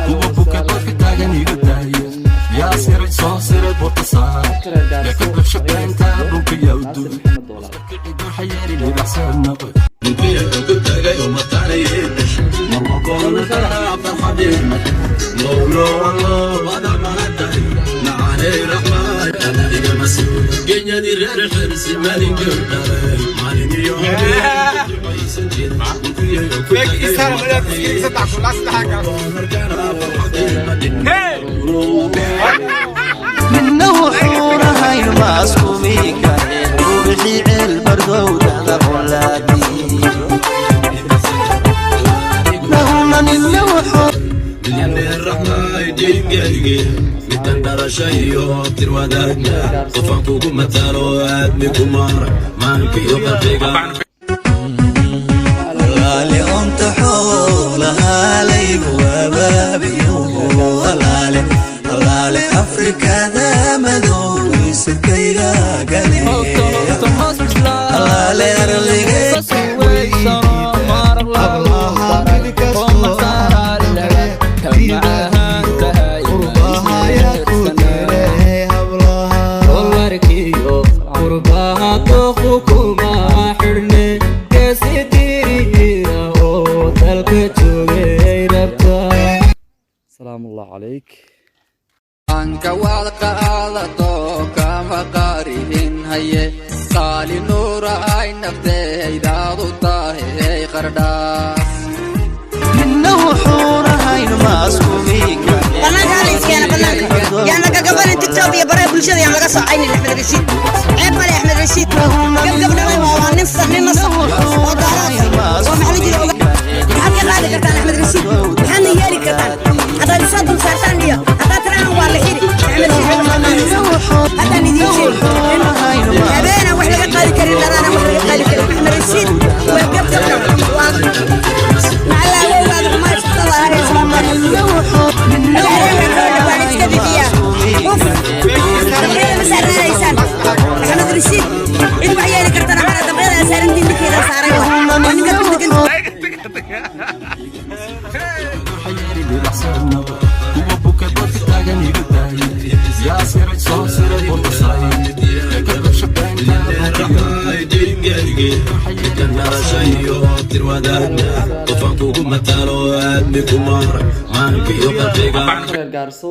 Kuwa buka dadka taagan iga daaya, yaa siray soo siray buurta saar, yaa ka buuxsha beenta dhulka, yaa u Naasir duway. Maxamed Doolaal. Ku tagay Genyadii reer Xirsi maalin gabdhalay, maalin iyo habeen ducaysan jiray. Midna wuxuunahayn maaskumi kare ubixi ceelbardowdada qolaadi nahuna ninna wuxuu Midan dhalasha iyo tirwadaagna, qofaan kugu matalo aadmi kumara maanka iyo qalbiga. Walaale onta xoolahaalaygu abaabiyo, walaale walaale Afrikada madow isirkayga gale, walaale arlige. Hablaha mid kastoo qurbahaya ku tere hablaha. Dolarkiyo qurbaha dooqu kuma xidhne, geesi tiriira oo dalka joogay rabta. Salaamu Allah calayk. Anka waad qaadato kama qaarihin haye, qaali nuura ay nafteydaadu tahay qardhaas. Midna wuxuunahayn maaskumi kare. Banaanka hala iskeena, banaanka yaan laga gabanin. TikTok iyo baraha bulshada yaan laga socaynin. Axmed Rashiid ceeb male. Axmed Rashiid gabgab dhalay waa nin sax, nin nasab oo daarood oo maxaa la jira oga. Maxaad ka qaadi kartaan Axmed Rashiid? Maxaadna yeeli kartaan haddaad isaa dul saartaan iyo haddaad tirahaan waa la xiri? Axmed Rashiid haddaan idiin sheegi, habeenaan wax laga qaadi karin, dharaanaan wax laga qaadi karin. Axmed Rashiid waa gabgab dhalay, waa macallaa wowgaada xumaa shaqada ahaysa. Waan iska bixiyaa uf dabqyada ma saarnaanaysaan. Axmed Rashiid cid wax yeeli kartana mala. Dabqyada aa saarantiin ninkeeda saaray waa ninkaad ku degan. Kuwa buka dadka taagan iga daaya, yaa siray soo siray buurta saar, yaa ka buuxsha beenta. Midan dhalasha iyo tirwadaagna, qofaan kugu matalo aadmi kumara maanka iyo qalbiga. Reer Gaarso.